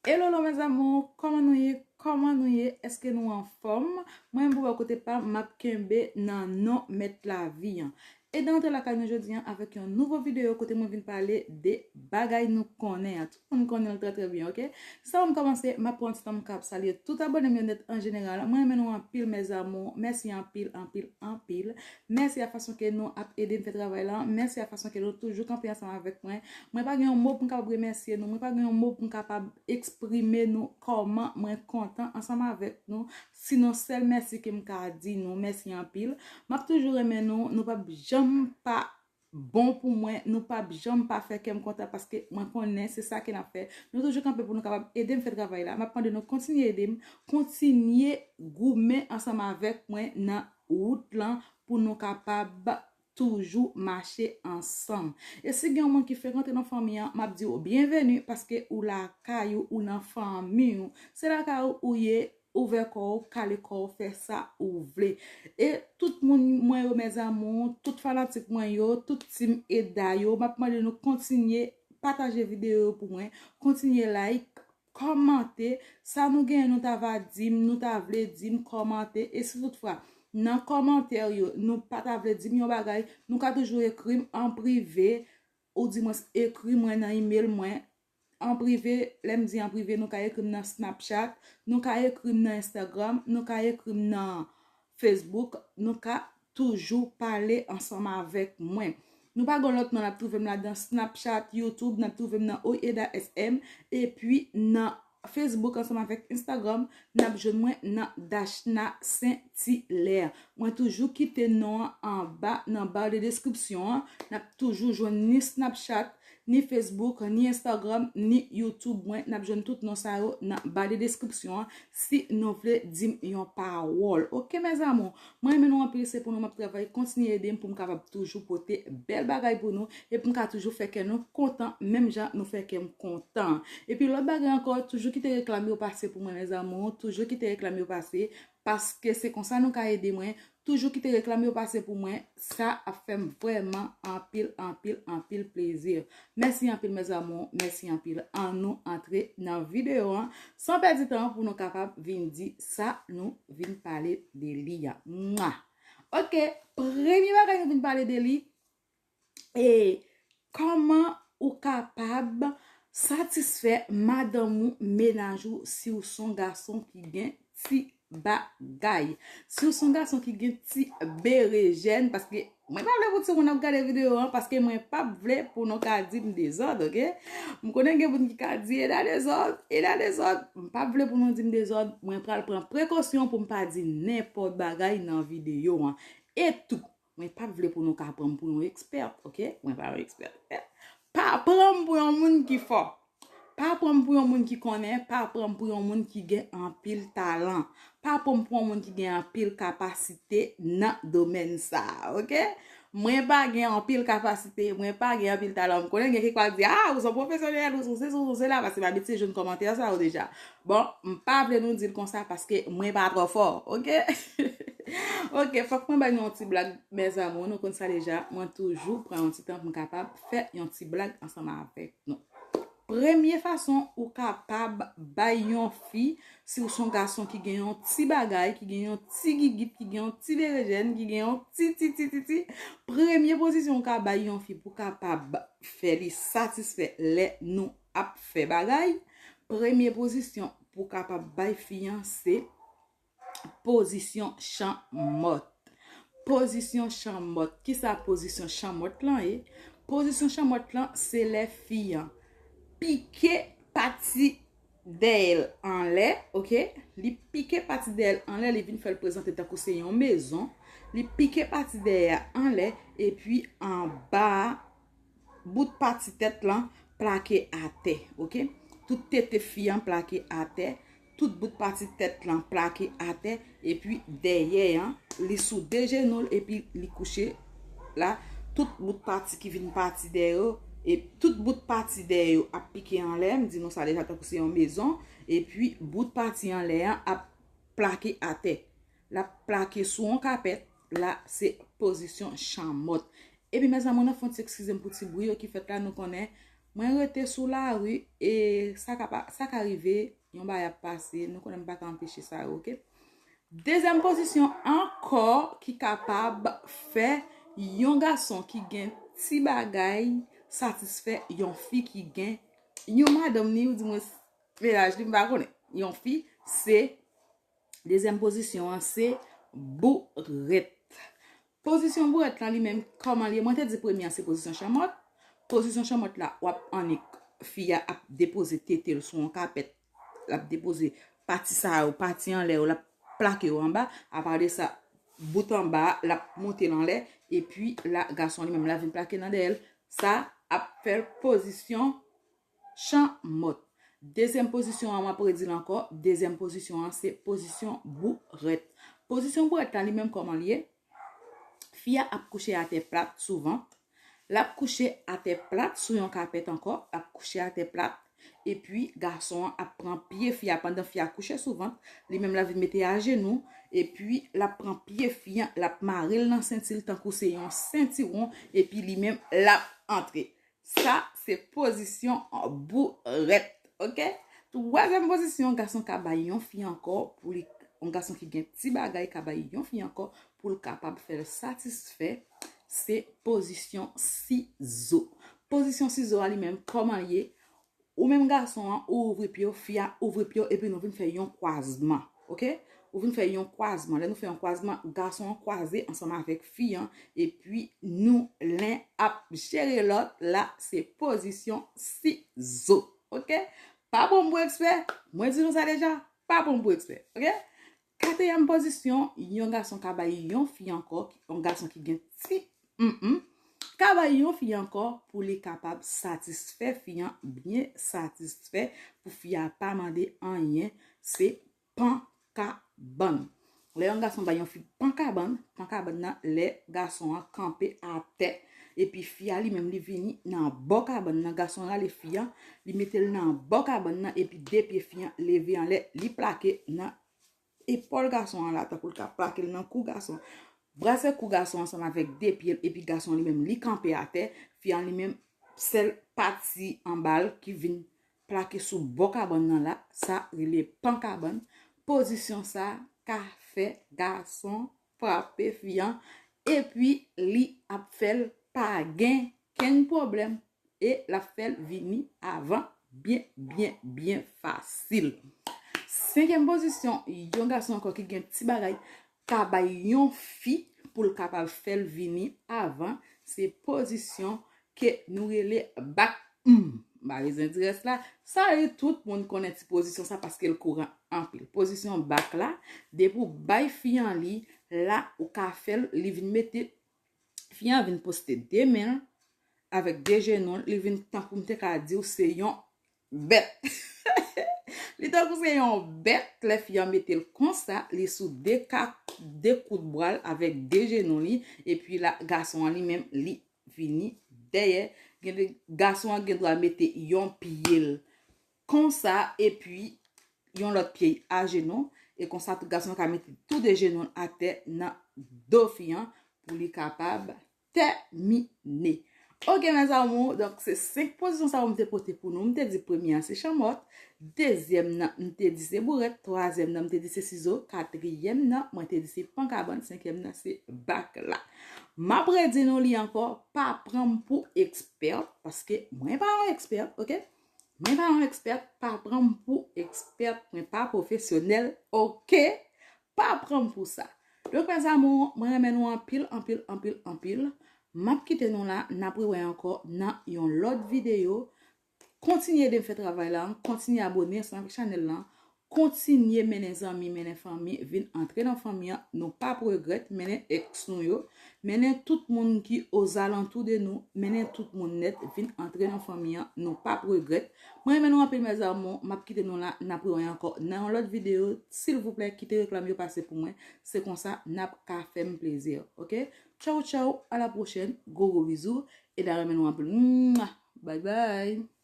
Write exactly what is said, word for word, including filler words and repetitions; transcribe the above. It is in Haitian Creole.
Hello, hello, mes amours, kòman nou ye? Kòman nou ye? Èske nou anfòm? Mwen menm pou bò kote pa m, m ap kenbe nan non Mèt Lavi an. E de rantre lakay nou jodi an avèk yon nouvo videyo kote mwen vin pale de bagay nou konnen an. Tout moun konnen l trè trè byen, oke? Sa m kòmanse, m ap pran ti tan m k ap salye tout abòne m yo nèt an jeneral. Mwen renmen nou anpil, mes amours. Mèsi anpil, anpil, anpil. Mèsi a fason ke nou ap ede m fè travay la. Mèsi a fason ke nou toujou kanpe ansanm avèk mwen. Mwen pa gen yon mo pou m kapab remèsye nou. Mwen pa gen yon mo pou m kapab eksprime nou kòman mwen kontan ansanm avèk nou. Sinon, sèl mèsi ke m ka di nou. Mèsi anpil. M ap toujou renmen nou. Nou p ap janm pa bon pou mwen, nou p ap janm pa fè kè m kontan paske mwen konnen se sa ke n ap fè. Nou toujou kanpe pou nou kapab ede m fè travay la. M ap mande nou kontinye ede m, kontinye goumen ansanm avèk mwen nan wout lan pou nou kapab toujou mache ansanm. E si gen yon moun ki fèk rantre nan fanmi an, m ap di w byenveni paske ou lakay ou, ou nan fanmi w. Se lakay ou ou ye, ouvè kò w, kale kò w, fè sa ou vle. E tout moun mwen yo, mes amours, tout fanatik mwen yo, tout team Eda yo, m ap mande nou kontinye pataje videyo yo pou mwen, kontinye like, kòmante, sa nou genyen nou ta va di m, nou ta vle di m, kòmante. E si toutfwa, nan kòmantè yo, nou pa ta vle di m yon bagay, nou ka toujou ekri m an prive, ou dimwens ekri mwen nan email mwen an prive. Lè m di an prive, nou ka ekri m nan Snapchat, nou ka ekri m nan Instagram, nou ka ekri m nan Facebook, nou ka toujou pale ansanm avèk mwen. Nou pa gen lòt non, n ap twouve m ladan Snapchat, YouTube, n ap twouve m nan Oyeda S M, epi nan Facebook ansanm avèk Instagram, n ap jwenn mwen nan Dashna Saint-Hilaire. Mwen toujou kite non an anba nan bar de description an. N ap toujou jwenn ni Snapchat, ni Facebook, ni Instagram, ni YouTube mwen. N ap jwenn tout non sa yo nan bar de description an si nou vle di m yon pawòl. Oke, mes amours? Mwen renmen nou anpil, se pou nou m ap travay. Kontinye ede m pou m kapab toujou pote bèl bagay pou nou e pou m ka toujou fè kè nou kontan, menm jan nou fè kè m kontan. Epi lòt bagay ankò, toujou kite reklam yo pase pou mwen, mes amours. Toujou kite reklam yo pase, paske se konsa nou ka ede mwen. Toujou kite reklam yo pase pou mwen. Sa ap fè m vrèman anpil, anpil, anpil plezi. Mèsi anpil, mes amours. Mèsi anpil. An nou antre nan videyo an. San pèdi tan, pou nou kapab vin di sa nou vin pale de li a. Mwa! Oke, premye bagay nou vin pale de li, e kòman ou kapab satisfè madanm ou, mennaj ou, si w se yon gason ki gen ti bagay. Si w se yon gason ki gen ti berejèn, paske mwen pa vle pou timoun ap gade videyo an, paske mwen p ap vle pou nou ka di m dezòd, oke? M konnen gen moun ki ka di, Eda dezòd, Eda dezòd. M p ap vle pou nou di m dezòd, mwen pral pran prekosyon pou m pa di nenpòt bagay nan videyo an. E tou, mwen p ap vle pou nou ka pran m pou yon ekspèt, oke? Mwen pa yon ekspèt, oke? Pa pran m pou yon moun ki fò. Pa pran m pou yon moun ki konnen, pa pran m pou yon moun ki gen anpil talan. Pa pran m pou yon moun ki gen anpil kapasite nan domèn sa a, oke? Mwen pa gen anpil kapasite, mwen pa gen anpil talan. M konnen gen kèk pa di, ah, ou se yon pwofesyonèl, ou se sesi, ou se sela, paske m abitye jwenn kòmantè sa yo deja. Bon, m pa vle nou di l konsa paske mwen pa twò fò, oke? Oke, fòk mwen bay nou yon ti blag, mes amours, nou konn sa deja, mwen toujou pran yon ti tan pou m kapab fè yon ti blag ansanm avèk nou. Premye fason ou kapab bay yon fi, si w se yon gason ki gen yon ti bagay, ki gen yon ti gigit, ki gen yon ti berejèn, ki gen yon ti, ti, ti, ti, ti, premye pozisyon ou ka bay yon fi pou kapab fè li satisfè lè nou ap fè bagay, premye pozisyon pou kapab bay fi an se pozisyon chanmòt. Pozisyon chanmòt. Kisa pozisyon chanmòt lan ye? Pozisyon chanmòt lan se lè fi an pike pati dèyè l anlè, oke? Li pike pati dèyè l anlè, li vin fè l prezante tankou se yon mezon. Li pike pati dèyè a anlè, epi anba a, bout pati tèt lan plake atè, oke? Tout tete fi an plake atè, tout bout pati tèt lan plake atè, epi dèyè an, li sou de jenou l, epi li kouche la, tout bout pati ki vin pati dèyè yo, e tout bout pati dèyè yo ap pike anlè, m di nou sa deja tankou se yon mezon, epi bout pati anlè an ap plake atè. L ap plake sou yon kapèt, la se pozisyon chanmòt. Epi, mes amours, n ap fè yon ti eskize m pou ti bri yo ki fèt la, nou konnen Mwen rete sou lari e sa ka, pa- sa ka rive, yon bagay ap pase, nou konnen m pa ka anpeche sa yo, oke? Dezyèm pozisyon ankò ki kapab fè yon gason ki gen ti bagay satisfè yon fi ki gen yon madanm ni, ou di mwen mennaj li, m pa konnen. Yon fi, se, dezyèm pozisyon an, se bourèt. Pozisyon bourèt la, li menm, kòman li ye? Mwen te di premye an, se pozisyon chanmòt. Pozisyon chanmòt la, w ap annik, fi a ap depoze tete l sou yon kapèt. L ap depoze pati sa yo, pati anlè yo, l ap plake yo anba. Apa de sa, bout anba, l ap monte l anlè. Epi la, gason li menm, l ap vin plake nan dèyè l. Sa ap fè l pozisyon chanmòt. Dezyèm pozisyon an, m ap redi l ankò. Dezyèm pozisyon an, se pozisyon bourèt. Pozisyon bourèt la, li menm, kòman li ye? Fi a ap kouche atè plat sou vant. L ap kouche atè plat sou yon kapèt ankò. L ap kouche atè plat. Epi, gason an ap pran pye fi a pandan fi a kouche sou vant. Li menm, l ap vin mete ajenou. Epi, l ap pran pye fi a, l ap mare l nan senti l tankou se yon sentiwon. Epi, li menm, l ap antre. Sa, se pozisyon bourèt, oke? Twazyèm pozisyon, gason ka bay yon fi ankò pou li, yon gason ki gen ti bagay ka bay yon fi ankò pou l kapab fè l satisfè, se pozisyon sizo. Pozisyon sizo a li menm, kòman l ye? Ou menm gason an, ou ouvri pye w, fi a ouvri pye w, epi nou vin fè yon kwazman, oke? Ou vin fè yon kwazman. Lè nou fè yon kwazman, gason an kwaze ansanm avèk fi an, epi nou len ap jere lòt. La, se pozisyon sizo, oke? Pa pran m pou ekspè, mwen di nou sa deja, pa pran m pou ekspè, oke? Katriyèm pozisyon, yon gason ka bay yon fi ankò, yon gason ki gen ti mm, ka bay yon fi ankò pou li kapab satisfè fi an, byen satisfè, pou fi a pa mande anyen, se pan kabann. Lè yon gason bay yon fi pan kabann, pan kabann nan, lè gason an kanpe atè, epi fi a li menm li vini nan bò kabann nan, gason an rale fi an, li mete l nan bò kabann nan, epi de pye fi an leve anlè, li plake nan epòl gason an la, tankou l ka plake l nan kou gason. Brase kou gason ansanm avèk de pye l, epi gason an li menm, li kanpe atè, fi an li menm, sèl pati anba l ki vin plake sou bò kabann nan la, sa rele pan kabann. Pozisyon sa ka fè gason frape fi an, epi li ap fè l pa gen kenn pwoblèm, e l ap fè l vini avan byen, byen, byen fasil. Senkyèm pozisyon, yon gason ankò ki gen ti bagay ka bay yon fi pou l kapab fè l vini avan, se pozisyon ke nou rele bak m. M pa bezwen di rès la. Sa yo tout moun konnen ti pozisyon sa paske l kouran anpil. Pozisyon bak la, depi w bay fi an li, la ou ka fè l, li vin mete, fi an vin poste de men l avèk de jenou l, li vin tankou m te ka di w se yon bèt. Li tankou se yon bèt, lè fi an mete l konsa, li sou de ka, de kout bra l avèk de jenou li, epi la, gason an li menm, li vini dèyè. Gen de, gason an gen dwa mete yon pye l konsa, epi yon lòt pye ajenou, e konsa tou gason an ka mete tou de jenou l atè nan do fi an pou li kapab tèmine. Oke, mes amours, donk se senk pozisyon sa yo m te pote pou nou. M te di premye an se chanmòt, dezyèm nan m te di se bourèt, twazyèm nan m te di se sizo, katriyèm nan mwen te di se pankabann, senkyèm nan se bak la. M ap redi nou li ankò, pa pran m pou ekspèt, paske mwen pa yon ekspèt, oke? Mwen pa yon ekspèt, pa pran m pou ekspèt, mwen pa pwofesyonèl, oke? Pa pran m pou sa. Donk, mes amours, mwen renmen nou anpil, anpil, anpil, anpil. M ap kite nou la, n ap rewè ankò nan yon lòt videyo. Kontinye ede m fè travay la, kontinye abòne ansanm avèk chanèl la, kontinye mennen zanmi, mennen fanmi, vin antre nan fanmi an, nou p ap regrèt, mennen èks nou yo, mennen tout moun ki ozalantou de nou, mennen tout moun nèt, vin antre nan fanmi an, nou p ap regrèt. Mwen renmen nou anpil, mes amours, m ap kite nou la, n ap rewè ankò nan yon lòt videyo. Silvouplè, kite reklam yo pase pou mwen, se konsa n ap ka fè m plezi, oke? Tchaw, tchaw, a la pwochèn, gwo gwo bizou, e n a renmen nou anpil. Mwah! Bye bye!